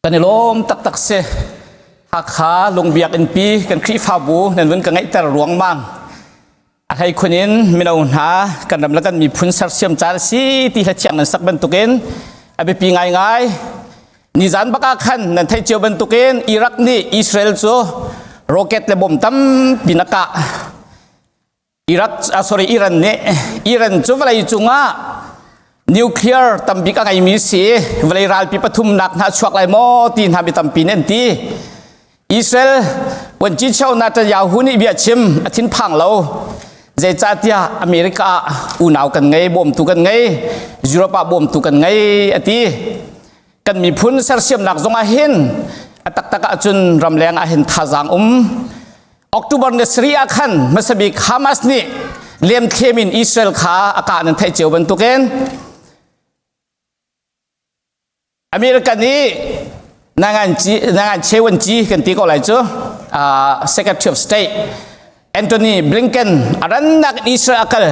Kan i lawm taktak si. Hakha Lungbiakinn pi kan Khrihfabu nan vun ka ngeihter ruangmang. A hlei khun in mino hna kan ram le kan miphun sersiam caan a si ti hla thiang nan sak bantukin a biapi ngaingai. Nizan bak ah khan nan theih cio bantukin Iraq nih Israel cu rocket le bom tampi na kah. Iraq sorry Iran nih Iran cu vawlei cungah nuclear tambik a ngeimi si vawlei ralpi pathumnak hna chuak lai maw ti hna mi tampi nih an ti Israel vuanci cheu Netanyahu nih bia chim a thinphang lo zeicahtiah America ah unau kan ngei bawmtu kan ngei Europe ah bawmtu kan ngei a ti kan miphun sersiamnak zong ah hin a taktak ahcun ramleng ah hin thazaang um October ni sarih ah khan hmasabik Hamas nih lemthlem in Israel kha a kah nan theih cio bantukin America nih nangan chewan ci kan ti ko lai cu Secretary of State Antony Blinken a rannak Israel a kal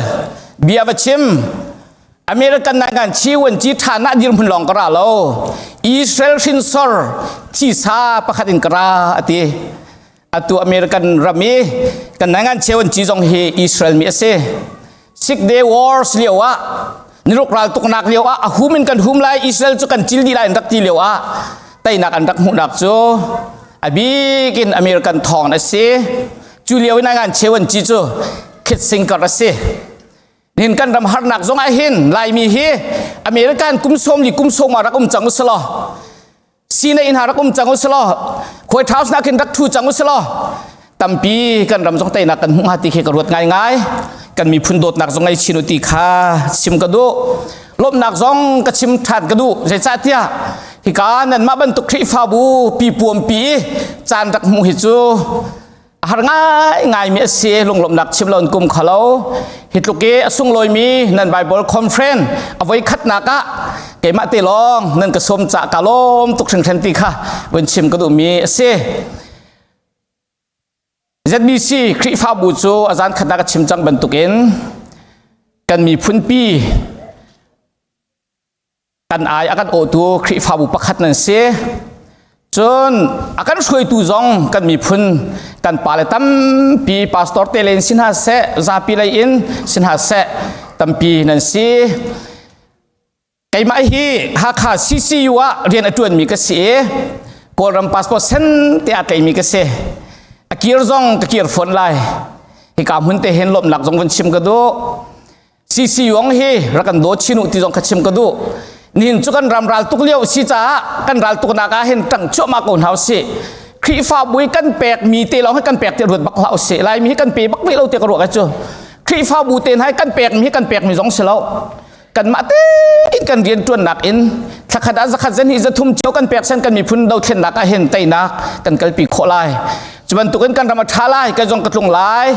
bia va chim American nangan chewan ci tha na dirhmun lawng ka ra lo Israel hrinsor thisa pakhat in ka ra ati Atu American ram i kan nangan cheun ci zong hi Israel mi a si. Six Day Wars lio ah niruk ral tuknak lio ah a hum in kan hum lai Israel cu kan cil dih lai an rak ti lio ah teinak an rak hmuhnak cu a bik in American thawng a si. Cu lio in nangan cheun ci cu Kissinger a si. Nihin kan ram harnak zong ah hin Laimi hi American kum sawm li kum sawm ah rak um cang usalaw Sinai in rak um cang usalaw White House nak hin rak thu cang usalaw tampi kan ram zong teinak kan hmuh ti khi ka ruat ngaingai kan miphun dawtnak zong ngei chin u ti kha chim ka duh lawmhnak zong ka chim ṭhan ka duh zeicahtiah hika nanmah bantuk Khrihfabu pipuampi caan rak hmuh hi cu a har ngaingaimi a si lunglawmhnak chim lo in kum khalo hi tluk i a sunglawimi nan Bible conference a voi khatnak ah keimah te lawng nan ka sawm ca ka lawm tuk hringhran ti kha vun chim ka duhmi a si ZBC Khrihfabu cu a zan khatnak a chim cang bantukin kan miphunpi kan ai a kan awhtu Khrihfabu pakhat nan si. Cun a kan hruaitu zong kan miphun kan pale tampi pastor te len si hna seh zapi lei in si hna seh tampi nan si. Keimah hi Hakha CCU ah rian a ṭuanmi ka si i Kawlram passport sen te aa tlaimi ka si. A kir zong ka kir fawn lai. Hika hmun te hin lawmhnak zong vun chim ka duh. CC Wong hi rak kan dawt chin u ti zong kha chim ka duh. Nihin cu kan ram ral tuk lio si caah kan ral tuknak ah hin ṭang cuahmah ko hna usih. Khrihfabu i kan pek mi te lawng hi kan pek ti ruat bak hlah usih. Laimi hi kan pe bak rih lo ti ka ruah cu. Khrihfabu te hna hi kan pek mi hi kan pek mi zong si lo. Kanmah tein kan rian ṭuannak in thlakhat ah zakhat zen hi zathum cio kan pek sen kan miphun dothlennak ah hin teinak kan kalpi khawh lai. Cu bantukin kan ram a ṭha lai, kan zong ka tlung lai.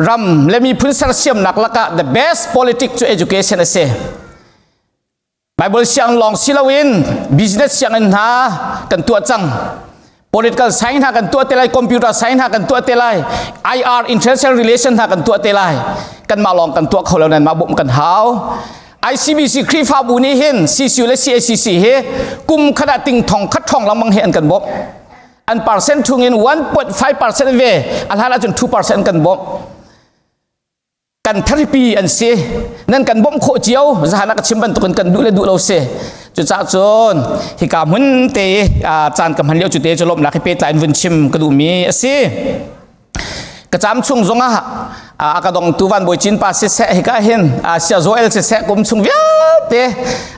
Ram le miphun sersiamnak lakah the best politic cu education a si. Bible siang lawng si loin business sianginn hna kan tuah cang. Political science hna kan tuah te lai, computer science hna kan tuah te lai, IR international relation hna kan tuah te lai. Kanmah lawng kan tuah kho lo nan mah bawmh kan hau. ICBC Khrihfabu nih hin CCU le CACC hi kum khat ah ting thong khat thong lengmang hi an kan bawmh. An percent chung in 1.5% ve a hlan ahcun 2% kan bawmh kan therapy an si nan kan bawmh khawh cio zahan ah ka chim bantukin kan duh le duh lo si cucaah cun hika hmun te caan ka hman lio cu te cu lawmhnak hi pehtlai in vun chim ka duhmi a si ka cam chung zongah a ka dongtu van bawi cin pa siseh hika hin sia Joel siseh kum chung vialte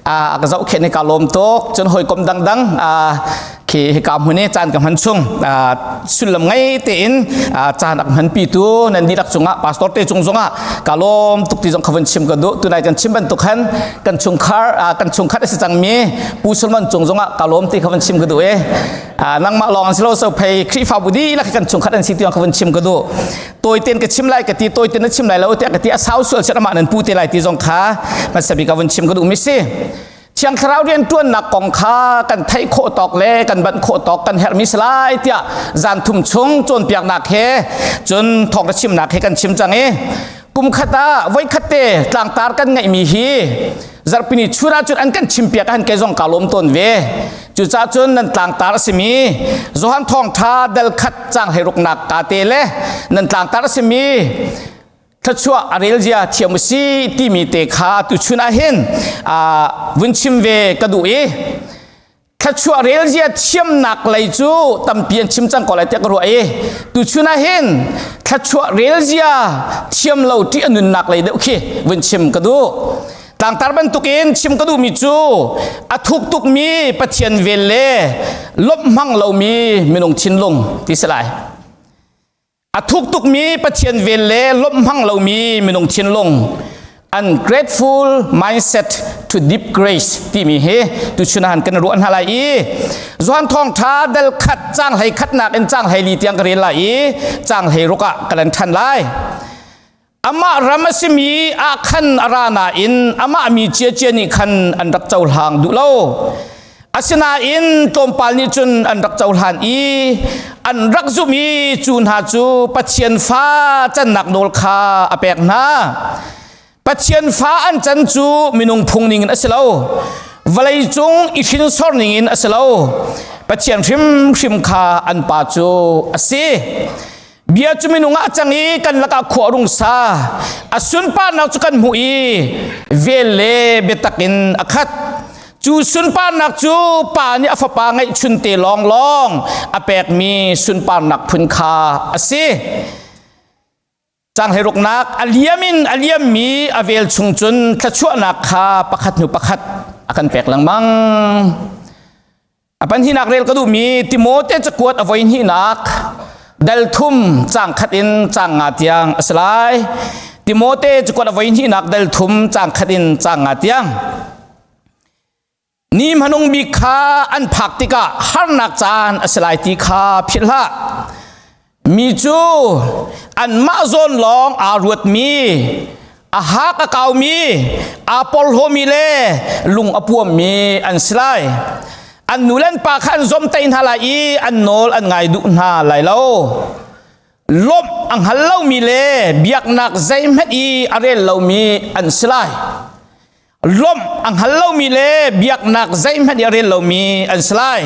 a ka zohkhenh hi ka lawm tuk cun hawikom dangdang khi hika hmun i caan ka hman chung sullam ngei tein caan a hmanpi tu nan dihlak cungah pastor te cung zongah ka lawm tuk ti zong kha vun chim ka duh tunai kan chim bantuk khan kan chungkhar kan chungkhat a si cangmi Pu Solomon cung zongah ka lawm ti kha vun chim ka duh e nangmah lawng an si lo so phei Khrihfabu dihlak kan chungkhat an si ti kha vun chim ka duh tawiten ka chim lai ka ti tawiten na chim lai lo tiah ka ti a sau sual set amah nan pu te lai ti zong kha hmasa bik ka vun chim ka duh mi si Thiang Thlarau rianṭuannak kong kha kan theih khawh tawk le kan banh khawh tawk kan herhmi si lai tiah zan thum chung cawnpiaknak he cun thawngṭha chimnak he kan chim cang i kum khat ah voikhat te tlangtar kan ngeihmi hi zarhpini chun ahcun an kan chimpiak ahhin kei zong kaa lawm tawn ve. Cucaah cun nan tlangtar a simi Johan Thawngṭha dal khat caang hleiruknak ka te le nan tlangtar a simi thluachuah a rel zia thiam u si timi te kha tuchun ah hin vun chim ve ka duh i thluachuah rel zia thiamnak lei cu tampi an chim cang ko lai tiah ka ruah i tuchun ah hin thluachuah rel zia thiam lo ṭih a nunnak lei deuh khi vun chim ka duh. Tlangtar bantukin chim ka duhmi cu a thuk tukmi Pathian vel le lawmh hmang lomi minung thinlung ti si lai. A thuk tukmi Pathian vel le lawmh hmang lomi minung thinlung ungrateful mindset to deep grace timi hi tuchun ah kan ruah hna lai i Johan thawngtha dal khat cang hlei khatnak in cang hlei li tiang ka rel lai i cang hlei ruk ah ka lan ṭhan lai. Amah ram a simi ah khan a ra nain amah mi ciacia nih khan an rak cohlang duh lo. Asinain tlawmpal nih cun an rak cohlan i an rak zumh i cu hna cu Pathian fa cannak nawl kha a pek hna. Pathian fa an can cu minung phung ningin a si lo. Vawleicung i hrinsor ningin a si lo. Pathian hrimhrim kha an pa cu a si. Bia cu minung ah a cang i kan lakah khua a rung sa. A sunparnak cu kan hmuh i vel le biatak in a khat. Cu sunparnak cu pa nih a fapa ngeihchun te lawnglawng a pekmi sunparnak phun kha a si. Caang hleiruknak a liam in a liammi a vel chung cun thluachuahnak kha pakhat hnu pakhat a kan pek lengmang. A pahnihnak rel ka duhmi Timote cakuat a voi hnihnak dal thum caang khat in caang nga tiang a si lai. Timote cakuat a voi hnihnak dal thum caang khat in caang nga tiang. Ni hmanung bik kha an phak tikah harnak caan a si lai ti kha philh hlah. Mi cu anmah zawn lawng aa ruatmi, a hak a kaumi, aa porhlawmi le lung a puammi an si lai. An nu le an pa kha an zomtaih hna lai i an nawl an ngai duh hna lai lo. Lawmh a hngal lomi le biaknak zeihmanh i a rel lomi an si lai. Lawmh a hngal lomi le biaknak zeihmanh i a rel lomi an si lai.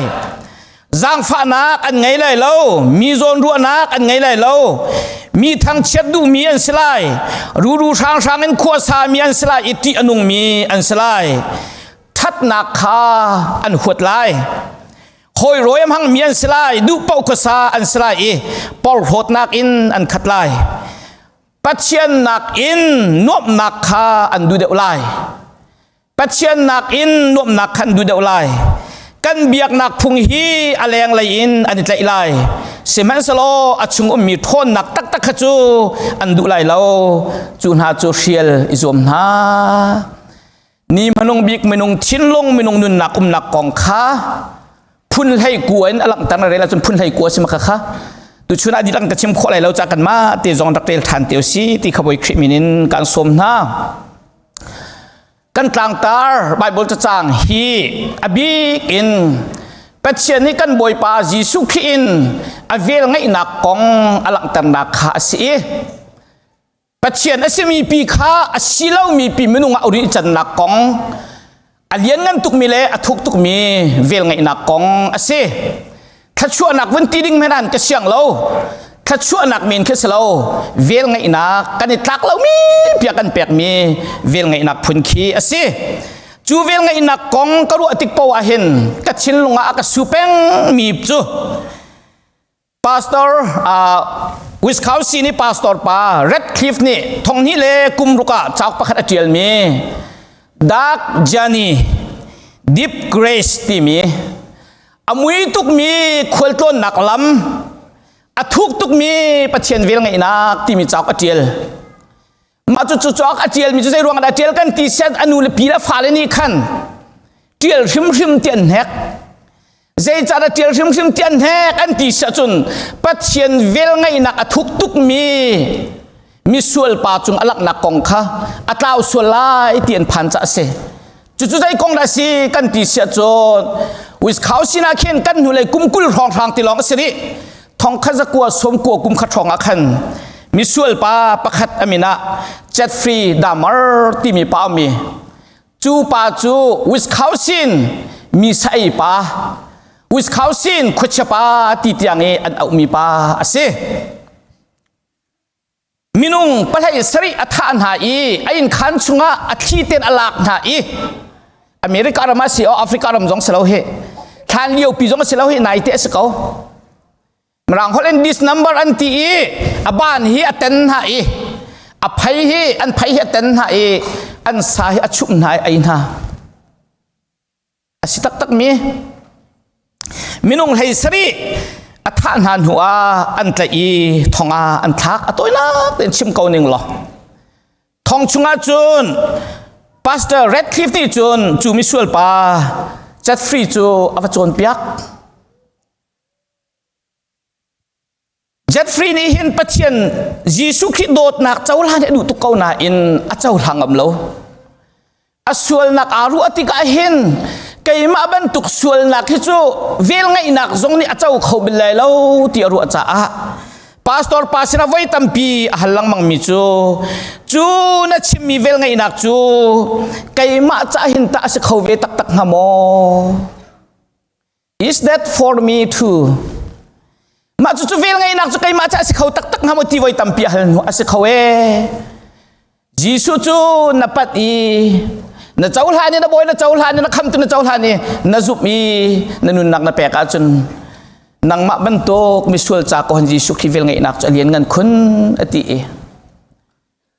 Zaangfahnak an ngei lai lo, mi zawnruahnak an ngei lai lo, mi thangchiat duhmi an si lai, ruru hranghrang in khuasami an si lai i ṭih a nungmi an si lai. Ṭhatnak kha an huat lai. Hawi rawi a hmangmi an si lai, duh paoh khuasa an si lai i porhlawtnak in an khat lai. Pathian nakin nuamhnak kha an duh deuh lai. Pathian nakin nuamhnak kha an duh deuh lai. Kan biaknak phung hi a lenglei in an i tlaih lai. Sihmanhsehlaw a chung ummi ṭhawnnak taktak kha cu an duh lai lo. Cu hna cu hrial i zuam hna. Ni hmanung bik minung thinlung minung nunnak umnak kong kha phun hlei kua in a langhter na rel ahcun phun hlei kua si ma kha kha tuchun ah dilang ka chim khawh lai lo ca kan mah te zong rak rel ṭhan te si ti kha Bawi Khrih min in kan sawm hna. Kan tlangtar Bible cacang hi a bik in Pathian nih kan Bawipa Jesuh Khrih in a vel ngeihnak kong a langhternak kha a si i Pathian a simi pi kha a si lomi pi minung ah uri cannak kong a lianngan tukmi le a thuk tukmi velngeihnak kong a si. Thluachuahnak vun ti ding hmanh ka siang lo. Thluachuahnak men khi si lo. Velngeihnak kan i tlak lomi pia kan pekmi velngeihnak phun khi a si. Cu velngeihnak kong ka ruah tik poah ah hin ka thinlung ah a ka su pengmi cu Pastor uh, Wisconsin i pastor pa Radcliffe nih thonghnih le kum ruk ah cauk pakhat a ṭialmi Dark Journey Deep Grace timi a mui tukmi khualtlawnnak lam a thuk tukmi Pathian vel ngeihnak timi cauk a ṭial. Mah cu cauk a ṭialmi cu zei ruang dah ṭial kan ti sian a nu le pi le fale nih khan ṭial hrimhrim ti an hnek. Zeicahdah ṭial hrimhrim ti an hnek an ti si ahcun Pathian velngeihnak a thuk tukmi misual pa cung a langhnak kong kha a tlau sual lai ti an phan caah a si. Cucu zei kong dah si kan ti si ahcun Wisconsin ah khin kan hnulei kum 20 hrawnghrang ti lawng a si rih. Thong khat zakua sawm kua kum khat hrawng ah khan misual pa pakhat a min ah Jeffrey Dahmer timi pa a um i cu pa cu Wisconsin. Mi sa ei pa Wisconsin khuachia pa ti tiang i an auhmi pa a si. Minung pahlei sarih a thah hna i a innkhan chungah a thli ten a lak hna i America ram ah si o Africa ram zong si lo hi thlan lio pi zong si lo hi naite a si ko. Mirang holh in this number an ti i a ban hi a ten hna i a phei hi an phei hi a ten hna i an sa hi a chumh hna i a ei hna. A si taktak mi minung hlei sarih a thah hna hnu ah an tlaih i thong ah an thlak. A tawinak tein chim ko ning law thong chungah cun Pastor Radcliffe nih cun cu misual pa Jeffrey cu a va cawnpiak. Jeffrey nih hin Pathian Jesuh Khrih dawtnak cohlan hi a duh tuk ko nain a cohlang ngam lo. A sualnak aa ruah tikah hin keimah bantuk sualnak hi cu velngeihnak zong nih a co kho bal lai lo ti a ruah caah pastor pa sinah voi tampi a hal lengmang mi cu cu na chimmi velngeihnak cu keimah cah hin tah a si kho ve taktak hnga maw? Is that for me too? Mah cu cu vel ngeihnak cu keimah cu a si kho taktak hnga maw ti voi tampi a hal hnu a si kho ee. Jesuh cu na pat i na cohlan i na bawi na cohlan i na khamtu na cohlan i na zumh i na nunnak na pek ahcun nangmah bantuk misual ca ko han Jesuh Khrih vel ngeihnak cu a lian ngan khun a ti i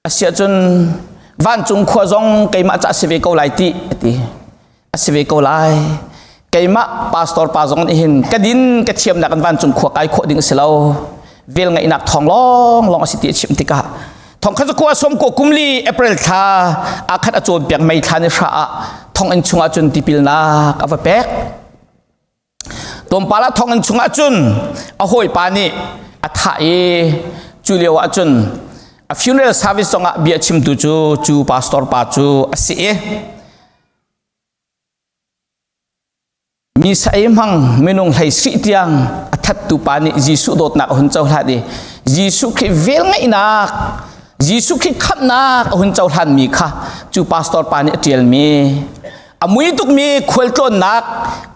Asiahcun vancung khua zong keimah ca a si ve ko lai ti a ti. A si ve ko lai. Keimah pastor pa zong nih hin ka din ka thiamnak in vancung khua kai khawh ding a si lo. Vel ngaihnak thawng lawng lawng a si ti a chim tikah thongkhat khua som ko kumli April thla a khat a cawnpiak mei thla ni hra ah thonginn chungah cun tipilnak a va pek. Tlawmpal ah thonginn chungah cun a hawipa nih a thah i cu lio ah cun a funeral service zongah bia chimtu cu cu pastor pa cu a si i mi sa ei hmang minung hlei sih tiang a thattu pa nih Jesuh dawtnak a hun cohlan i Jesuh Khrih velngeihnak Jesuh Khrih khamhnak a hun cohlanmi kha cu pastor pa nih a ṭialmi a mui tukmi khualtlawnnak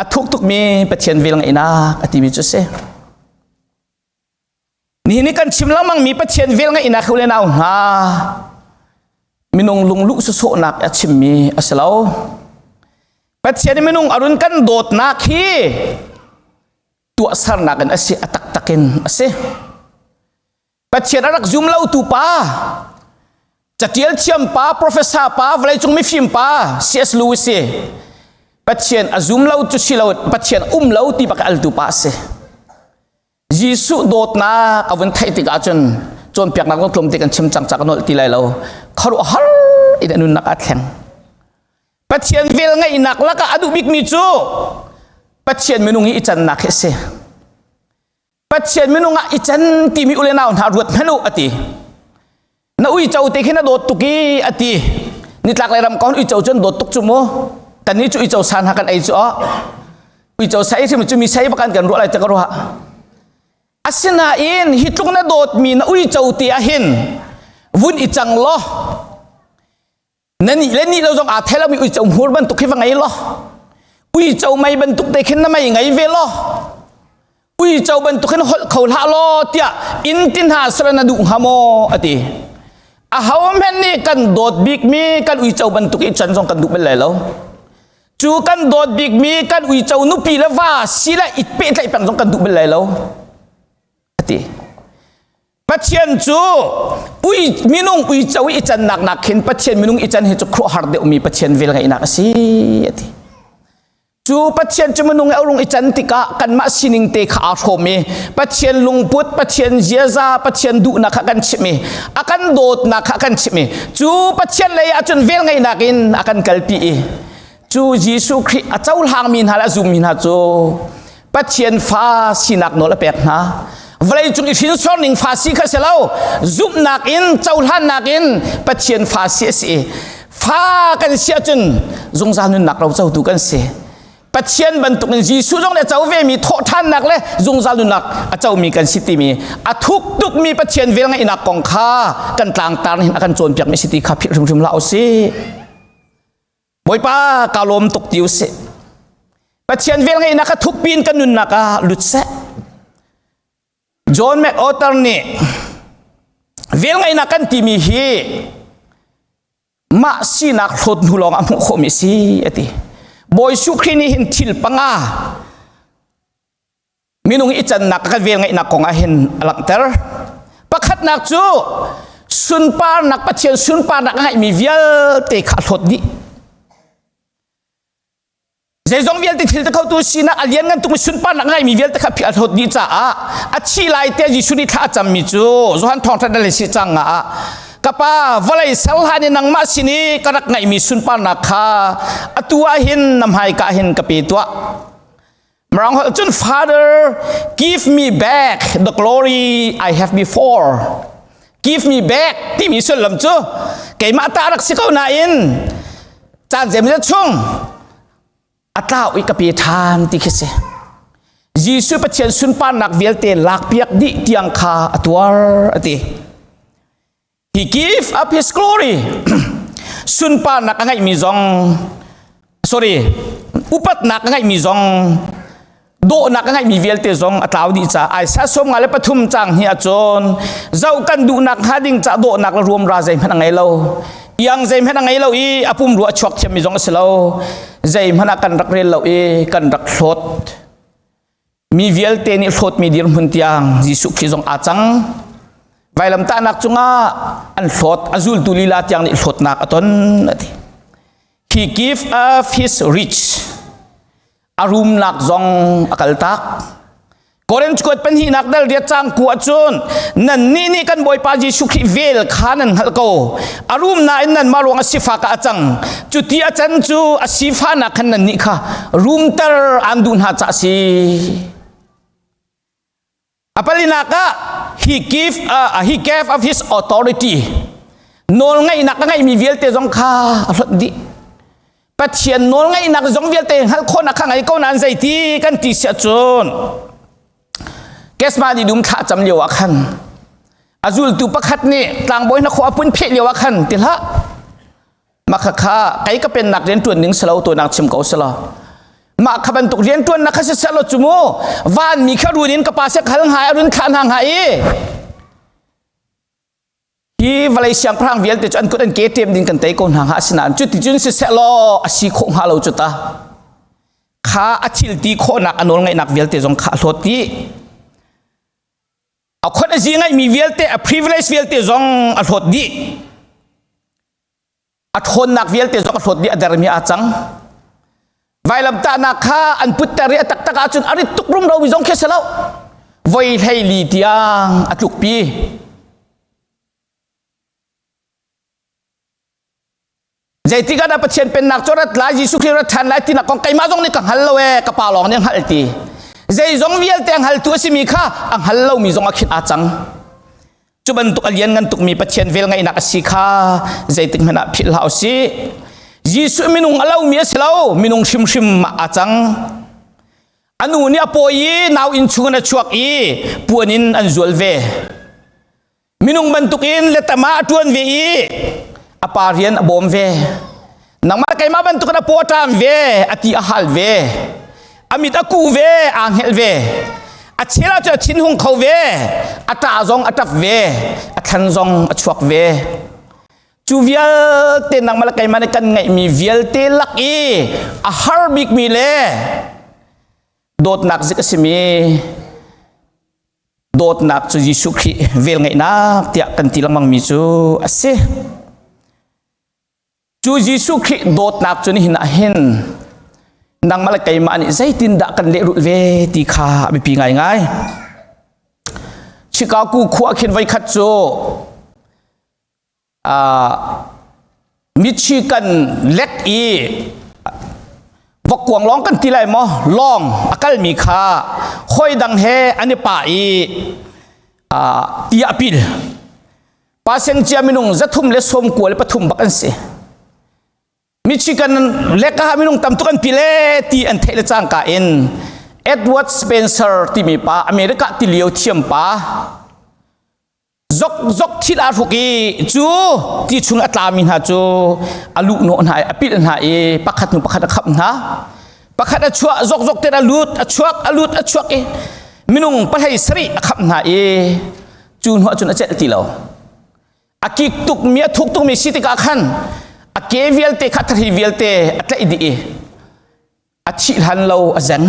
a thuk tukmi Pathian velngeihnak a timi cu a si. Nihin ni kan chim lengmangmi Pathian velngeihnak hi u le nau hna minung lungluh sawsawhnak a chimmi a si lo. Pathian minung a run kan dawtnak hi tuahsernak in a si, a taktak in a si. Pathian a rak zum lo tu pa catial thiam pa professor pa vawleicung mifim pa C.S. Lewis si Pathian a zum lo cu si lo Pathian um lo ti bak al tu pa si Jesuh dawtnak a vun theih tikah cun cawnpiaknak zong tlawm te kan chim cang cak nolh ti lai lo khuaruahhar in a nunnak aa thleng Pathian vel ngeihnak lakah a duh bikmi cu Pathian minung i i cannak hi a si Pathian minung ah i can timi u le nau hna ruat hmanh u a ti. Na uico te khi na dawt tuk i a ti. Nitlak lei ram kon uico cun dawt tuk cu mu. Kannih cu uico sa hna kan ei cu oh. Uico sa ei hrim cu mi sei bakan kan ruah lai te ka ruah. Asinain hi tluk na dawtmi na uico te ah hin vun i cang law na nih le nih lo zong aa thei lomi uico hmur bantuk khi va ngei law uico mei bantuk te khin na mei ngei ve law uico bantuk hin holh kho hlah law tiah inn ti hna sara na duh hnga maw a ti a ho hmenh nih kan dawt bikmi kan uico bantuk i can zong kan duh bal lai lo cu kan dawt bikmi kan uico nupi le va si le i pehtlaih peng zong kan duh bal lai lo a ti Pathian cu ui minung uico i cannak nak khin Pathian minung i can hi cu khuaruahhar deuhmi Pathian velngeihnak a si a ti. Cu Pathian cu minung i a rung i can tikah kanmah sining te kha aa hrawm i Pathian lungput, Pathian ziaza, Pathian duhnak kha kan chimh i a kan dawtnak kha kan chimh i cu Pathian lei ah cun velngeihnak in a kan kalpi i cu Jesuh Khrih a cohlangmi hna le a zummi hna cu Pathian fa sinak nawl a pek hna. Vawleicung i hrinsor ning fa si kha si lo, zumhnak in cohlannak in Pathian fa si a si. Fa kan si ahcun zungzal nunnak ro cotu kan si. Pathian bantukin Jesuh zong nih a co vemi thawhṭhannak le zungzal nunnak a comi kan si timi a thuk tukmi Pathian velngeihnak kong kha kan tlangtar hin a kan cawnpiakmi si ti kha philh hrimhrim hlah u sih. Bawipa ka lawm tuk ti usih. Pathian velngeihnak kha thukpi in kan nunnak ah lut seh. John MacArthur nih velngeihnak kan timi hi mah sinak hlawt hnu lawng ah hmuh khawhmi a si a ti. Bawi Jesuh Khrih nih hin thil panga minung i cannak kan velngeihnak kong ah hin a langhter. Pakhatnak cu sunparnak Pathian sunparnak a ngeihmi vialte kha a hlawt dih. Zeizong vialte thil te khotu sinak a lianngan tukmi sunparnak ngaimi vialte kha a hlawt dih caah a thi lai te Jesuh nih thla a cammi cu Johan thawngṭha dal si cang ah ka pa vawlei ser hlan in nangmah sin i ka rak ngeihmi sunparnak kha atu ah hin na hmaika hin ka pe tuah. Mirang holh cun Father give me back the glory I have before. Give me back timi sullam cu keimah ta rak si ko nain caan zeimawzat chung a tlau i ka pe ṭhan ti khi si. Jesuh Pathian sunparnak vialte lakpiak dih tiang kha a tuar a ti. He give up his glory. Sunparnak a ngeihmi zong sorry upatnak a ngeihmi zong dawhnak a ngeihmi vialte zong a tlau dih caah Isaiah 53 cang hi ahcun zoh kan duhnak hnga ding ca dawhnak le ruamra zeihmanh a ngei lo iang zeihmanh a ngei lo i a pumrua a chuak thiammi zong a si lo zeihmanh ah kan rak rel lo i kan rak hlawt Mi vialte nih hlawtmi dirhmun tiang Jesuh Khrih zong aa cang. Vailamtahnak cungah an hlawt, a zultu lila tiang nih hlawtnak a ton a ti. He give up his rich. A rumnak zong a kaltak. Korinth kuat pahnihnak dal riat cang ku ahcun nannih nih kan Bawipa Jesuh Khrih vel kha nan hngalh ko. A rum nain nanmah ruang a sifak ah a cang. Cuti a can cu a sifahnak khan nannih kha rumter aan duh hna ca a si. A palinak ah he give uh, he gave of his authority. Nawlngeihnak a ngeihmi vialte zong kha a hlonh dih. Pathian nawlngeihnak zong vialte hngalh khawhnak kha ngei ko nain zeiti kan ti siah cun Kesmani dum thla cam lio ah khan a zultu pakhat nih tlangbawi hna khua a pun pheh lio ah khan ti hlah mah kha kha kei ka pennak rian ṭuan ding silo tunak chim ko silo mah kha bantuk rian ṭuannak kha siseh lo cu mu vanmi kha run in ka pa sek hal hnga i a run thlah hna hnga i Hi vawlei siangpahrang vialte cu an kut an ke ṭem ding kan tei ko hna hnga asinain cuticun siseh law a si khawh hnga lo cu ta. Kha a thil ti khawhnak a nawlngeihnak vialte zong kha a hlawt dih. A khon a zi ngaihmi vialte a privilege vialte zong a hlawt dih. A ṭhawnnak vialte zong a hlawt dih a dermi aa cang. Vailamtahnak kha an putter i a taktak ahcun a rit tuk rumromi zong khi a si lo. Voi 14 tiang a tlukpi. Zeitik ah dah Pathian pennak cu rat lai, Jesuh Khrih rat ṭhan lai tinak kong keimah zong nih ka hngal lo ee, ka pa lawng nih a hngalh ti. Zeizong vialte a hngaltu a simi kha a hngal lomi zong ah khin aa cang. Cu bantuk a lianngan tukmi Pathian velngeihnak a si kha zeitik hmanh ah philh hlah usih. Jesuh minung a lomi a si lo, minung hrimhrim ah aa cang. A nu nih a pawi i nau inn chung in a chuak i puan in an zual ve. Minung bantukin letama a ṭuan ve i a pa rian a bawm ve. Nangmah keimah bantukin a paw a ṭam ve, a ti a hal ve. A mit a ku ve, aa hngelh ve. A chel ah cun a thinhung kho ve, a ṭah zong a ṭap ve, a thlan zong a chuak ve. Cu vialte nangmah le keimah nih kan ngeihmi vialte lak i a har bikmi le dawtnak zik a simi dawtnak cu Jesuh Khrih velngeihnak tiah kan ti lengmangmi cu a si. Cu Jesuh Khrih dawtnak cu nihin ah hin nangmah le keimah nih zeitindah kan lehrulh ve ti kha a biapi ngaingai. Chicago khua khin voikhat cu uh, Michigan lek i vokkuang lawng kan ti lai maw lawng a kalmi kha hoi dang he an i pah i uh, ti a pil Passenger minung 393 bak an si. Michigan leka minung tam tuk an pile ti an theih le cangka in Edward Spencer timi pa America tilio thiam pa zok zok thil aa hruk i cu ti chung a tlami hna cu a luh hnawh hna i a pilh hna i pakhat hnu pakhat a khap hna. Pakhat a chuah zokzok te a lut, a chuak, a lut, a chuak i minung pahlei sarih a khamh hna i cu hnu ahcun a celh ti lo. A kik tukmi, a thuk tukmi si tikah khan a ke vialte kha thahri vialte a tlaih dih i a thih hlan lo a zeng.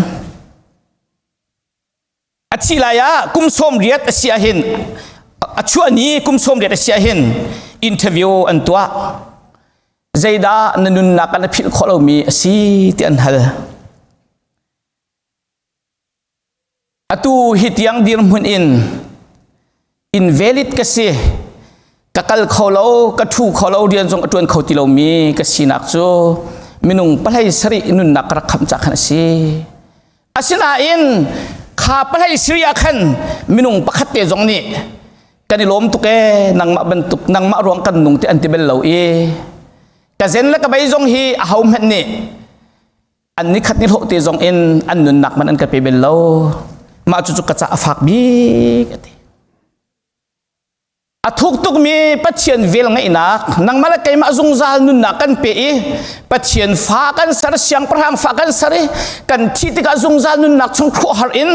A thih lai ah kum 80 a si ahhin a chuah ni kum 80 a si ahhin interview an tuah. Zeidah na nunnak ah na philh khawh lomi a si ti an hal. Atu hi tiang dirhmun in invalid ka si ka kal kho lo ka ṭhu kho lo rian zong a ṭuan kho ti lomi ka sinak cu minung pahlei sarih nunnak ka rak khamh ca khan a si. Asinain kha pahlei sarih ah khan minung pakhat te zong nih kan i lawm tuk ee nangmah bantuk nangmah ruang kan nung ti an ti bel lo i ka zen le ka bei zong hi a ho hmanh nih an ni khat ni hlawh te zong in an nunnak man an ka pe bel lo mah cu cu ka ca a fak bik a ti. A thuk tukmi Pathian vel ngeihnak nangmah le keimah zungzal nunnak kan pe i Pathian fa kan ser siangpahrang fa kan ser i kan thih tikah zungzal nunnak chung khuahar in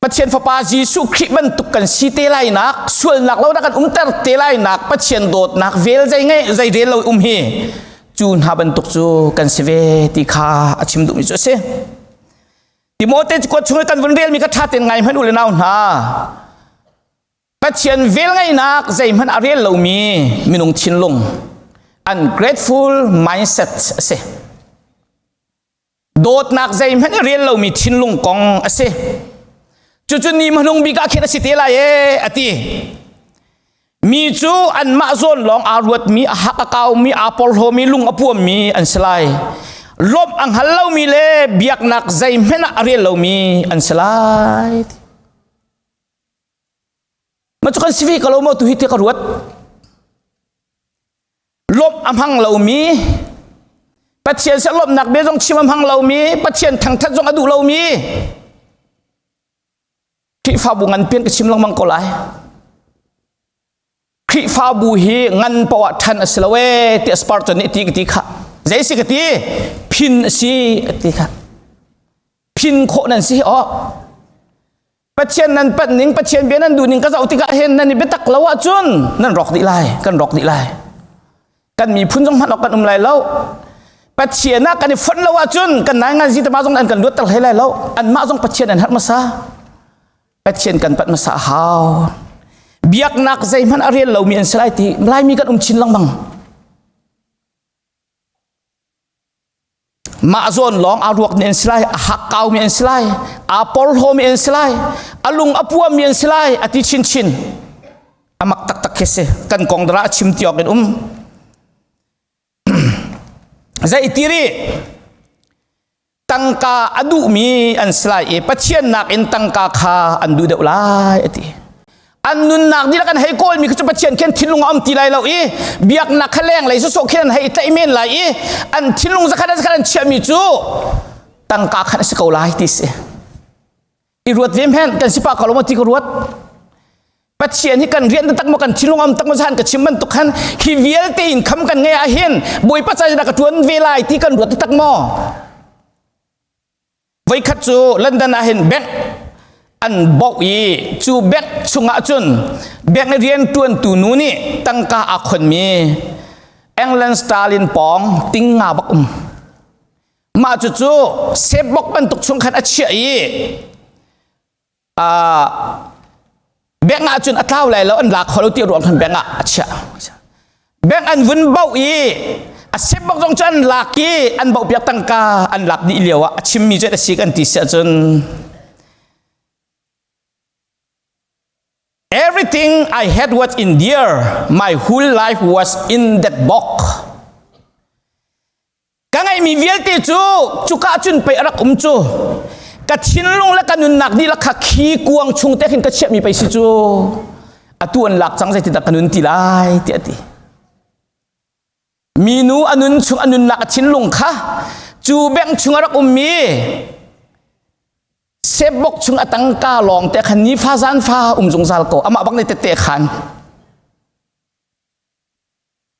Pathian fapa Jesuh Khrih bantuk kan si te lai nak sualnak lo kan umter te lai nak Pathian dawtnak vel zei ngei zei rel lo um hi cu hna bantuk cu kan si ve ti kha a chim duhmi cu a si. Timote kuat chung i kan vun relmi kha ṭha tein ngai hmanh u le nau hna. Pathian velngeihnak zeihmanh a rel lomi minung thinlung ungrateful mindset a si. Dawtnak zeihmanh a rel lomi thinlung kong a si. Cucu ni hmanung bik ah khin a si te lai ee a ti. Mi cu anmah zawn lawng aa ruatmi, a hak a kaumi, aa porhlawmi, lung a puammi an si lai. Lawmh a hngal lomi le biaknak zeihmanh ah a rel lomi an si lai. Ma cu kan si ve ko lo maw tu hi ti ka ruat. Lawmh a hmang lomi, Pathian sin lawmhnak bia zong chim a hmang lomi, Pathian thangthat zong a duh lomi, Khrihfabu ngan pian ka chim lengmang ko lai. Khrihfabu hi ngan poah ṭhan a si lo ee tiah Spartan nih ti ka ti kha. Zei si ka ti? Phin a si a ti kha. Phin khawh nan si aw. Pathian nan panh ning, Pathian bia nan duh ning ka zoh tikah hin nan i biatak lo ahcun nan rawk dih lai, kan rawk dih lai. Kan miphun zong hmanh awk kan um lai lo. Pathian ah kan i fonh lo ahcun kan nai ngan zi tama zong an kan luat ter hlei lai lo. Anmah zong Pathian an herh hmasa. Pathian kan panh hmasa a hau. Biaknak zeihmanh a rel lomi an si lai ti Laimi kan um chin lengmang. Mah zawn lawng aa ruak mi an si lai, a hakkau mi an si lai, aa porhlaw mi an si lai, a lung a puam mi an si lai, a ti chinchin. A mak taktak khi si. Kan kong dara a chim ti awk in um. Zei ti rih? Tangka a duhmi an si lai i Pathian nakin tangka kha an duh deuh lai a ti. An nunnak dihlak an hei kawlmi kha cu Pathian khin thinlung a um ti lai lo i biaknak kha lenglei sawsawh khin an hei tlaih men lai i an thinlung zakhat zakhat an chiahmi cu tangka khan a si ko lai ti si. I ruat ve hmenh kan si pa ko lo maw ti ka ruat. Pathian hi kan rian tak maw kan thinlung am tak maw zan ka chim bantuk khan hi vialte in kham kan ngei ah hin Bawipa ca ka tuan ve lai ti kan ruat tak maw? Voikhat cu London ah hin bank an bauh i cu bank chungah cun bank rian ṭuantu nu nih tangka aa khonmi England sterling pawng ting nga bak um. Mah cucu safe box bantuk chung khan a chiah i bank ah cun a tlau lai lo an la kho lo ti ruang khan bank ah a chiah bank an vun bauh i a sep bak zong cu an lak i an bauh piak tangka an lak dih lio ah a chimmi cu a si kan ti si ahcun Everything I had was in there. My whole life was in that box. Ka ngeihmi vialte cu cuka cun pei a rak um cu. Ka thinlung le ka nunnak dihlak kha khi kuang chung te khin ka chiahmi pei si cu. Atu an lak cang zeitindah ka nun ti lai tiah a ti. Minu a nun chung a nunnak a thinlung kha cu beng chung a rak ummi sebok chung a tangka lawng te khan nifa zan fa um zungzal ko amah bak nih tette khan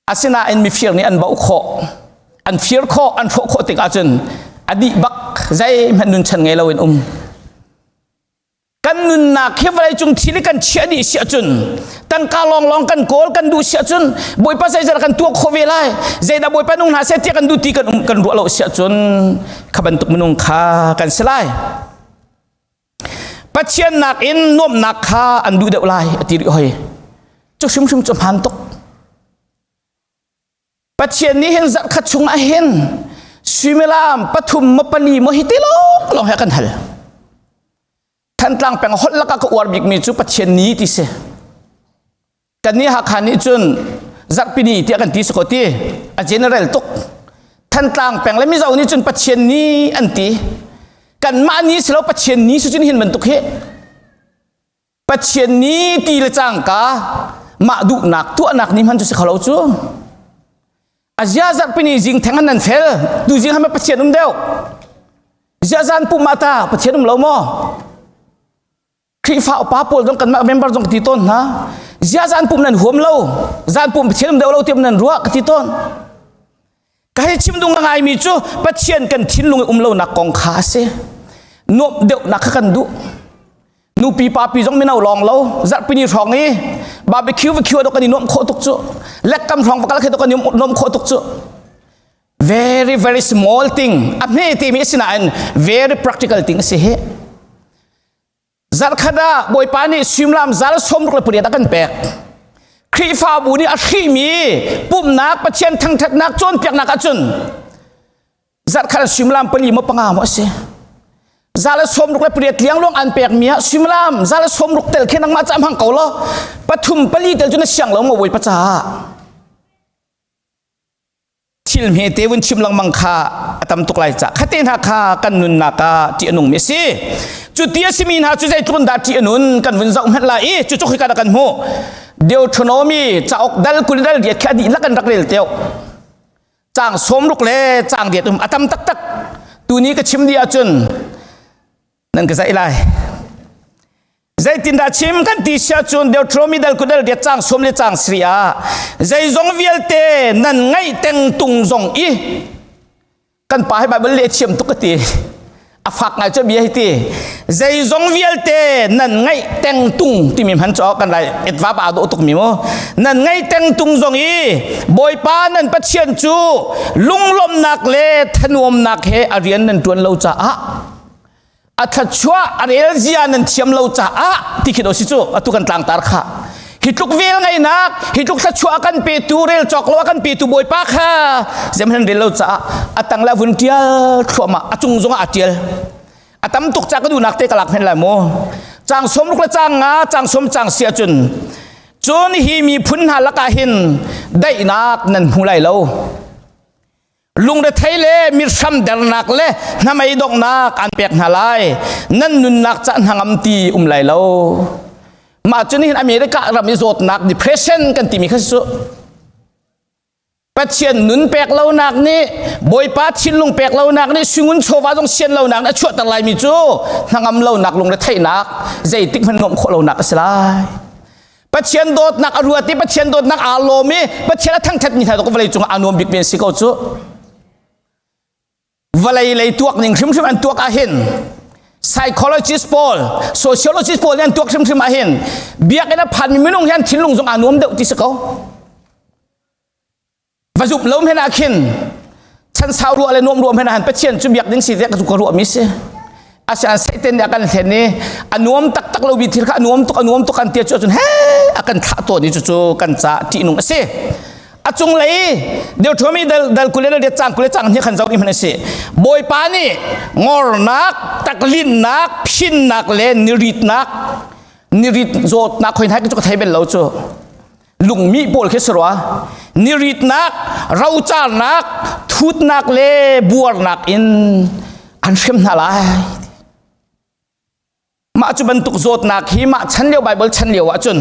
Asinain mifir nih an bauh khawh. An fir khawh, an hrawh khawh tik ahcun a dih bak zeihmanh nun chan ngei loin um. Kan nunnak hi vawleicung thil i kan chiah dih si ahcun tangka lawnglawng kan kawl kan duh si ahcun Bawipa zeizat kan tuah khawh ve lai zeidah Bawipa nung hna seh tiah kan duh ti kan um kan ruah lo si ahcun kha bantuk minung kha kan si lai. Pathian nakin nuamhnak kha an duh deuh lai a ti rih hoi. Cu hrimhrim cu hmaan tuk. Pathian nih hin zarhkhat chung ah hin suimilam pathum maw pali maw hi ti lawng lawng he kan hal. Thantlang peng holh lakah ka uar bikmi cu Pathian ni ti si. Kan nih Hakha nih cun zarhpi ni tiah kan ti si ko ti. A general tuk. Thantlang peng le Mizo nih cun Pathian ni an ti. Kanmah ni si lo Pathian ni si cun hin bantuk hi. Pathian ni ti le cangka mah duhnak tuahnak ni hman cu si kho lo cu. A ziazar pini zing theng an nan fel tu zing hama Pathian um deuh. Ziazan pu ma ta Pathian um lo maw? Khrihfa upa pawl zong kanmah member zong ka ti tawn hna. Ziazan pum nan huam lo. Zan pum Pathian um deuh lo tiam nan ruah ka ti tawn. Ka hei chim dung ngaimi cu Pathian kan thinlung i um lonak kong kha a si. Nuamh deuhnak kha kan duh. Nupi papi zong mino lawng lo zarhpini hrawng i barbecue barbecue dok kan i nuamh khawh tuk cu. Lekkam hrawng va kal khe dok kan i nuamh khawh tuk cu. Very very small thing. A hme timi a si nain very practical thing a si hi. Zarkhat ah Bawipa nih suimilam zal 68 a kan pek. Khrihfabu nih a hrihmi pumhnak Pathian thangṭhatnak cawnpiaknak ahcun zarkhat ah suimilam pali maw panga maw a si. Zal 68 liangluang an pekmi ah suimilam zal 60 tel khi nangmah ca hmang ko law pathum pali tel cu na siang lo maw Bawipa caah. Thil hmete vun chim lengmang kha a tam tuk lai ca khate hna kha kan nunnak ah ṭih a nungmi a si. Cu ti a simi hna cu zeitluk in dah ṭih a nun kan vun zoh hmanh lai i cucu khika dah kan hmuh. Deuteronomy cauk dal 20 dal riat khi a dihlak an rak rel teo. Caang 60 le caang riat um a tam taktak. Tuni ka chim dih ahcun nan ka zaih lai. Zeitindah chim kan ti si ahcun Deuteronomy dal kudal riat caang sawm le caang sri ah zeizong vialte nan ngaih teng tung zong i kan pa hi Bible le thiam tuk ka ti a fak ngai cu bia hi ti zeizong vialte nan ngaih teng tung timi hman cu kan lai etva pa dawh tuk mi mu nan ngaih teng tung zong i Bawipa nan Pathian cu lunglawmhnak le thanuamnak he a rian nan tuan lo caah a thluachuah a rel zia nan thiam lo caah ti khi do si cu atu kan tlangtar kha hi tluk vel ngainak hi tluk thluachuah a kan petu rel cawk lo a kan petu bawipa kha zemhan rel lo caah a tang le vun tial thluahmah a cung zongah a tial a tam tuk ca ka duhnak te ka lak hen lai mu cang som ruk le cang nga cang som cang sia cun cun hi miphun hna lakah hin daihnak nan hmu lai lo Lungrethei le mirhram dernak le hnamei donghnak an pek hna lai. Nan nunnak ca hnangam ti um lai lo. Mah cu nihin America ram i zawtnak depression kan timi kha si cu. Pathian nun pek lonak nih Bawipa thinlung pek lonak nih sungun chawva zong sian lonak nih a chuahter laimi cu hnangam lonak lungretheihnak zeitik hmanh nuamh khawh lonak a si lai. Pathian dawtnak a ruat i Pathian dawtnak aa lawm i Pathian a thangṭhatmi hna cu vawlei cungah aa nuam bikmi an si ko cu. Vawlei lei tuak ning hrimhrim an tuak ahhin psychologist pawl, sociologist pawl nih an tuak hrimhrim ahhin biakinn a phanmi minung hi an thinlung zong aa nuam deuh ti si ko. Va zumh lo men ah khin chan sau ruah le nuam ruah men ah Pathian cu biak ding si te ka ruah mi si. Asian Satan nih a kan hlen i a nuam taktak lo mi thil kha a nuam tuk a nuam tuk kan tia cu ahcun he a kan thlah tawn i cucu kan ca ṭihnung a si. A cunglei Deuteronomy dal dal kule le cang kule cang hi khan zoh ni hmanh a si. Bawipa nih ngornak, taklinnak, phinnak le niritnak nirit zawtnak khoi hna cu ka thei bel lo cu. Lungmih pawl khi si rua. Niritnak, rocarnak, thutnak le buarnak in an hrem hna lai. Mah cu bantuk zawtnak hi mah chan lio Bible chan lio ahcun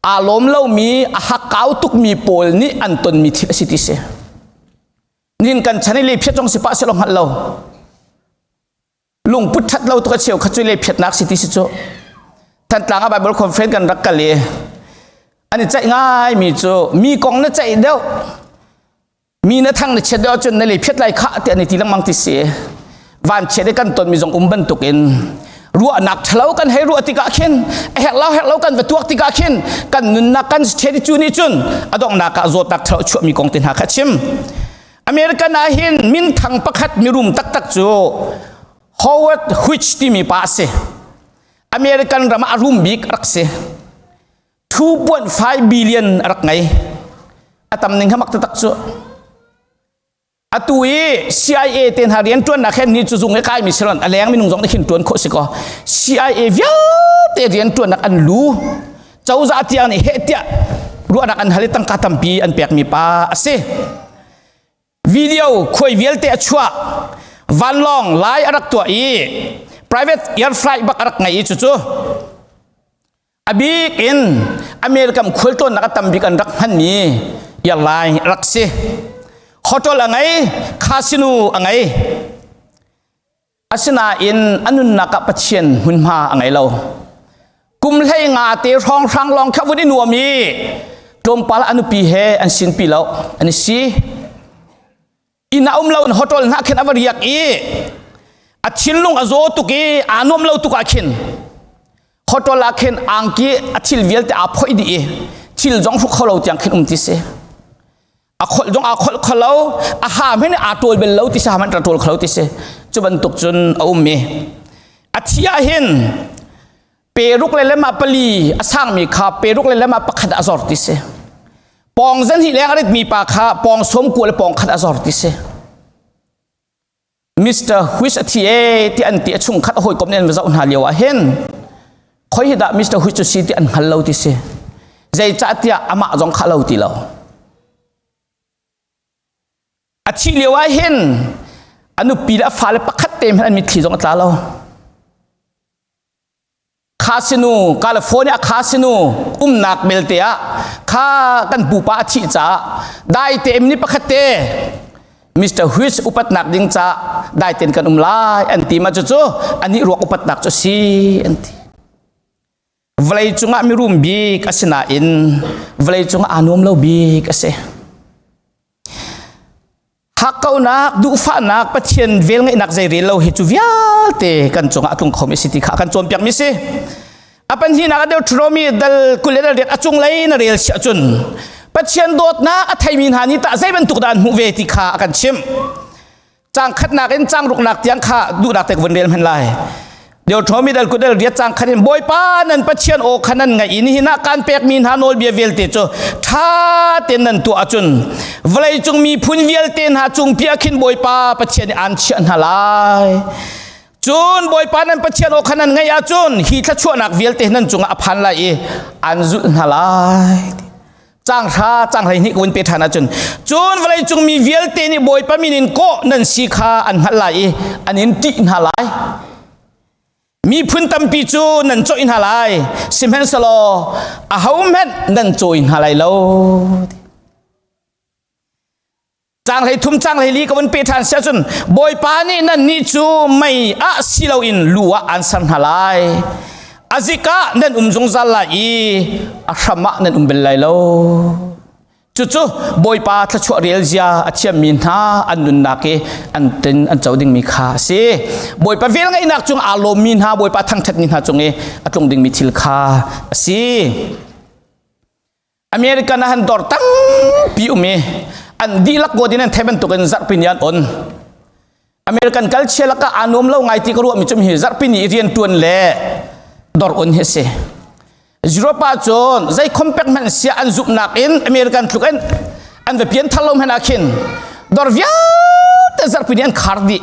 aa lawm lomi a hakkau tukmi pawl nih an tonmi thil a si ti si. Nin kan chan i lephiat zong si pah selaw hngalh lo. Lungput ṭhat lo tuk a cheu kha cu le phiatnak si ti si cu. Thantlang ah Bible conference kan rak kal i an i ceih ngaimi cu mi kong na ceih deuh. Mi na thang na chiat deuh ahcun na lei phiat lai khah tiah an i ti lengmang ti si. Vanchiat i kan tonmi zong um bantukin ruahnak ṭhalo kan hei ruah tikah khin a herh lo herh lo kan va tuak tikah khin kan nunnak kan ṭhen cu nih cun a donghnak ah zawtnak ṭhalo chuahmi kong te hna kha chim. American ah hin minthang pakhat mirum taktak cu Howard Hughes timi pa a si. American ram ah a rum bik rak si. 2.5 billion a rak ngei. A tam ning hamak taktak cu. Atu i CIA te hna rian ṭuannak he ni cu zung i kaimi silon a leng minung zong nih khin ṭuan khawh si kaw CIA vialte rian ṭuannak an lu cozah tiang nih heh tiah ruahnak an hal i tangka tampi an pekmi pa a si. Video khuai vialte a chuah vanlawng lai a rak tuah i private air flight bak a rak ngei i cucu a bik in American khualtlawnnak a tam bik an rak hmanmi airline rak si. Hotel a ngei, casino a ngei. Asinain a nunnak ah Pathian hmunhma a ngei lo. Kum 15 te hrawnghrang lawng kha vun i nuam i tlawmpal a nupi he an sinpi lo an i si. Inn ah um lo in hotel hna khin a va riak i a thinlung a zaw tuk i aa nuam lo tuk ah khin hotel ah khin angki a thil vialte aa phoih dih i thil zong hruk kho lo tiang khin um ti si. A kholh zong aa kholh kho lo a ha hmanh aa ṭawl bel lo ti si hmanh ṭawl kho lo ti si cu bantuk cun a um i a thi ah hin peruk le lema pali a sangmi kha peruk le lema pakhat a zor ti si pawng zan hi leng a ritmi pa kha pawng sawm kua le pawng khat a zor ti si Mr. Huis a thi e ti an ti a chungkhat a hawikom nih an va zoh hna lio ah hin khoi hi dah Mr. Huis cu si ti an hngal lo ti si zeicahtiah amah zong kha lo ti lo a thih lio ah hin a nupi le a fale pakhat te hmanh an mitthli zong a tla lo Khasinu California khasinu umnak belte ah kha kan pupa a thih caah daite ni pakhat te Mr. Huis upatnak ding ca daiten kan um lai an ti ma cucu anih ruak upatnak cu si an ti vawlei cungah mirum bik asinain vawlei cungah aa nuam lo bik a si Hakkauhnak, duhfahnak, Pathian velngeihnak zeirel lo hi cu vialte kan cungah a tlung khomi si ti kha kan cawnpiakmi si. A pahnihnak ah Deuteronomy dal 28 a cunglei na rel siah cun Pathian dawtnak a theimi hna nih tah zei bantuk dah an hmuh ve ti kha a kan chimh. Caang khatnak in caang ruknak tiang kha duhnak te ka vun rel hman lai. Deuteronomy dal kudal riat cang khan in Bawipa nan Pathian aw kha nan ngaih i nihin ah kaan pekmi hna nawlbia vialte cu ṭha tein nan tuah ahcun vawleicung miphun vialte hna cungpi ah khin Bawipa Pathian nih aan chiah hna lai. Cun Bawipa nan Pathian aw kha nan ngaih ahcun hi thluachuahnak vialte nan cungah a phan lai i aan zulh hna lai. Caang hra caang 12 ka vun pe ṭhan ahcun cun vawleicung mi vialte nih Bawipa min in kawh nan si kha an hngalh lai i an in ṭih hna lai. Miphun tampi cu nan cawih hna lai, sihmanhsehlaw ahohmanh nan cawi hna lai lo. Caang 13 caang 14 ka vun pe ṭhan si ahcun Bawipa nih nannih cu mei ah si loin lu ah aan ser hna lai. A zik ah nan um zungzal lai i a hram ah nan um bel lai lo. Cucu Bawipa thluachuah rel zia a thiammi hna an nunnak i an tin an co dingmi kha a si. Bawipa velngeihnak cung aa lawmmi hna Bawipa thangṭhatmi hna cung i a tlung dingmi thil kha a si. American ah han dawr tampi um i an dihlak ko din an thei bantukin zarhpi ni an on. American culture lakah aa nuam lo ngai ti ka ruahmi cu hi zarhpi ni i rian tuan le dawr on hi a si. Europe ah cun zei compact hmanh sia an zumhnak in American tluk in an va pian thar lo hmanh ah khin dawr vialte zarhpi ni an khar dih.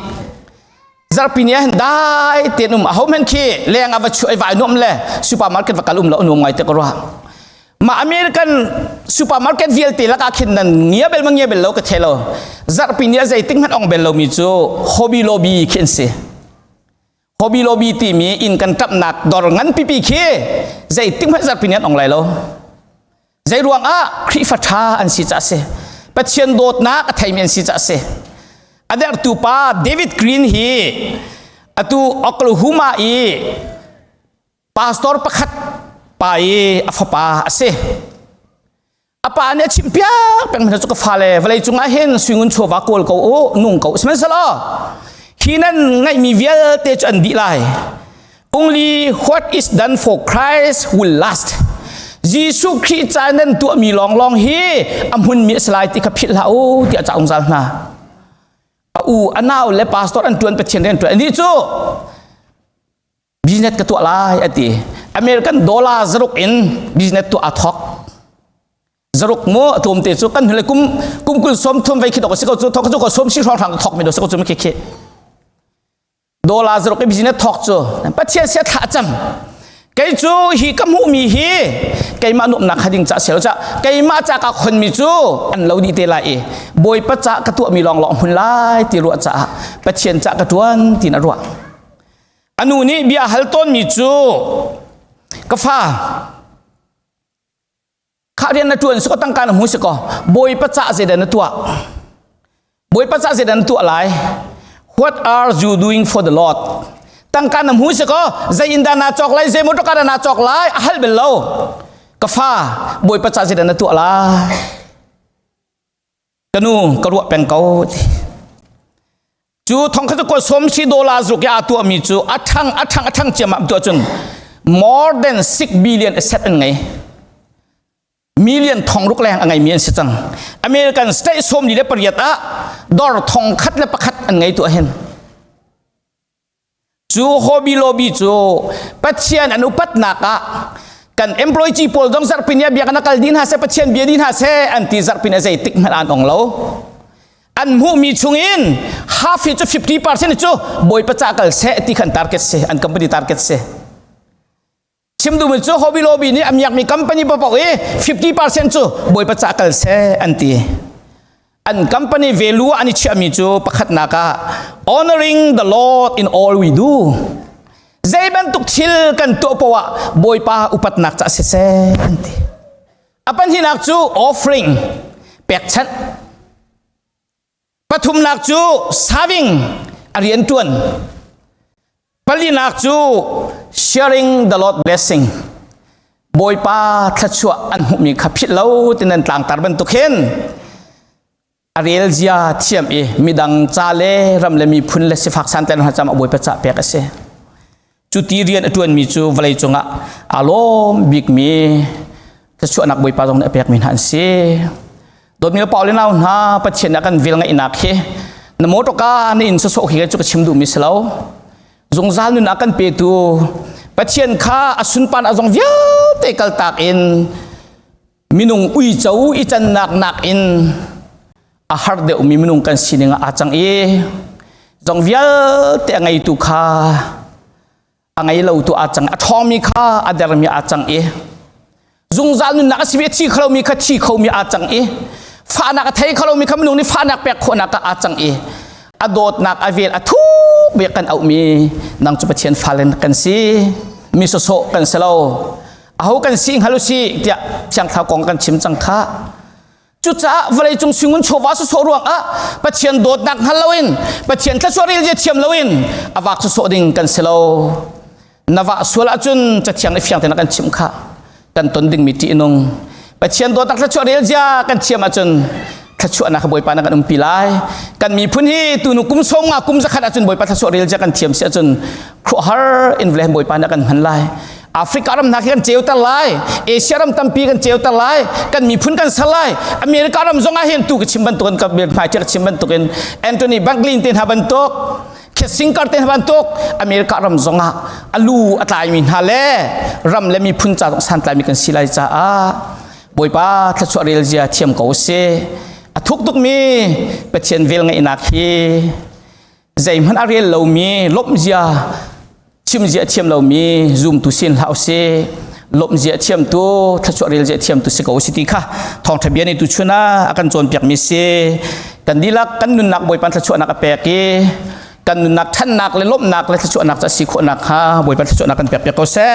Zarhpi ni ah hin dai tein um aho hmanh khi leng ah va chuah i vai nuam le supermarket va kal um lo nuam ngai te ka ruah. Ma American supermarket vialte lakah khin nan ngia bel ma ngia bel lo ka the lo. Zarhpi ni ah zeitik hmanh ong bel lomi cu Hobby Lobby khi an si. Hobby Lobby timi inn kan ṭapnak dawr ngan pipi khi zeitik hmanh zarhpi ni an ong lai lo. Zei ruangah Khrihfa ṭha an si caah si. Pathian dawtnak a theimi an si caah si. A dertu pa David Green hi atu Oklahoma i pastor pakhat pa i a fapa a si. A pa nih a chimh piak peng hna cu ka fale vawlei cungah hin suingun chawva kawl ko u nung ko sihmanhsehlaw hi nan ngaihmi vialte cu an dih lai. Only what is done for Christ will last. Jesuh Khrih ca nan tuahmi lawnglawng hi a hmunmi a si lai ti kha philh hlah u tiah ca ungzal hna. A u a nau le pastor an tuan Pathian rian tuan ani cu business ka tuah lai a ti. American dollar zaruk in business tuah a thok. Zaruk mu a tlawm te cu kan hnule kum kum kul som thum vei khi dok a si ko cu thok cu ko som si hrawng hrang thok mi do si ko cu mi khi khi. Dollar zaruk i business thawk cu Pathian sia thlah cam. Kei cu hi ka hmuhmi hi keimah nuamnak kha ding ca selo ca keimah ca ka khonmi cu an lo dih te lai i Bawipa ca ka tuahmi lawnglawng hmun lai ti ruah caah Pathian ca ka tuan tin a ruah. Anu nih bia hal tawnmi cu ka fa Kha rian na ṭuan si ko tangka na hmu si ko Bawipa cah zeidah na tuah Bawipa cah zeidah na tuah lai What are you doing for the Lord tangka na hmu si ko zei in dah naa cawk lai zei motor dah naa cawk lai a hal bel lo ka fa Bawipa cah zeidah na tuah lai ka nu ka ruah peng ko ti cu thong kha cu kawl som si dollar zuk i aa tuahmi cu a ṭhang a ṭhang a ṭhang ciammam tuah cun more than 6 billion asset an ngei million thong ruk leng a ngeimi an si cang American state 48 ah dor thong khat le pakhat an ngei tu hin Cu Hobby Lobby cu Pathian an upatnak ah kan employee pawl zong zarhpini ah biakinn a kal dih hna seh Pathian bia dih hna seh an ti zarhpini ah zeitik hmanh an ong lo. An hmuhmi chungin half hi cu 50% cu Bawipa ca kal seh ti khan target si an company target si. Chim duhmi cu Hobby Lobby nih a miakmi company paoh i 50% cu Bawipa ca kal seh an ti. An company value an i chiahmi cu pakhatnak ah honoring the Lord in all we do. Zei bantuk thil kan tuah poah ah Bawipa upatnak ca siseh an ti. A pahnihnak cu offering pekchanh. Pathumnak cu serving a rian ṭuan. Palinak cu sharing the Lord blessing. Bawipa thluachuah an hmuhmi kha philh lo ti nan tlangtar bantuk hin a rel zia thiam i midang ca le ram le miphun le sifak santlai hna cam a Bawipa ca pek a si. Cu ti rian a ṭuanmi cu vawlei cungah aa lawm bikmi thluachuahnak Bawipa zong nih a pekmi hna an si. Dawtmi le pau le nau hna Pathian nih a kan vel ngaihnak hi na motorka na inn sawsawh khi cu ka chim duhmi si lo. Zungzal nun a kan petu Pathian kha a sunpan a zong vialte kaltak in minung uico i cannak nakin a har deuhmi minung kan sining ah aa cang i zong vialte a ngeitu kha a ngei lotu aa cang a ṭhawngmi kha a dermi aa cang i zungzal nunnak a simi a thi khomi kha thi khomi aa cang i fahnak a thei kholomi kha minung nih fahnak pek khawhnak ah aa cang i a dawtnak a vel a thuk bik kan auhmi nang cu Pathian fale kan si mi sawsawh kan si lo aho kan si hngal usih tiah Thiang Thlarau kong kan chim cang kha Cucaah vawleicung singun chawva sawsawh ruangah Pathian dawtnak hngal loin Pathian thluachuah rel zia thiam loin a vak sawsawh ding kan si lo. Na vah sual ahcun cathiang i fiang tein kan chimh kha kan ton dingmi ṭih nung. Pathian dawtnak thluachuah rel zia kan thiam ahcun thluachuahnak Bawipa na kan umpi lai. Kan miphun hi tunu kum sawm nga kum zakhat ahcun Bawipa thluachuah rel zia kan thiam si ahcun khuahar in vle Bawipa na kan hman lai. Africa ram hna khi kan ceuter lai Asia ram tampi kan ceuter lai kan miphun kan ser lai America ram zong ah hin tu ka chim bantukin ka hmai ka chim bantukin Anthony Blinken te hna bantuk Kissinger te hna bantuk America ram zong ah alu a tlaimi hna le ram le miphun ca zong santlaimi kan si lai caah Bawipa thluachuah rel zia thiam ko si a thuk tukmi Pathian vel ngeihnak hi zeihmanh a rel lomi lawmh zia chim zia thiam lomi zumtu sin hlah usih lawmh zia thiamtu thluachuah rel zia thiamtu si ko si ti kha thawngṭha bia nih tuchun ah a kan cawnpiakmi si kan dihlak kan nunnak Bawipa thluachuahnak a pek i kan nunnak ṭhannak le lawmhnak le thluachuahnak ca si khawhnak kha Bawipa thluachuahnak kan pek piak ko seh.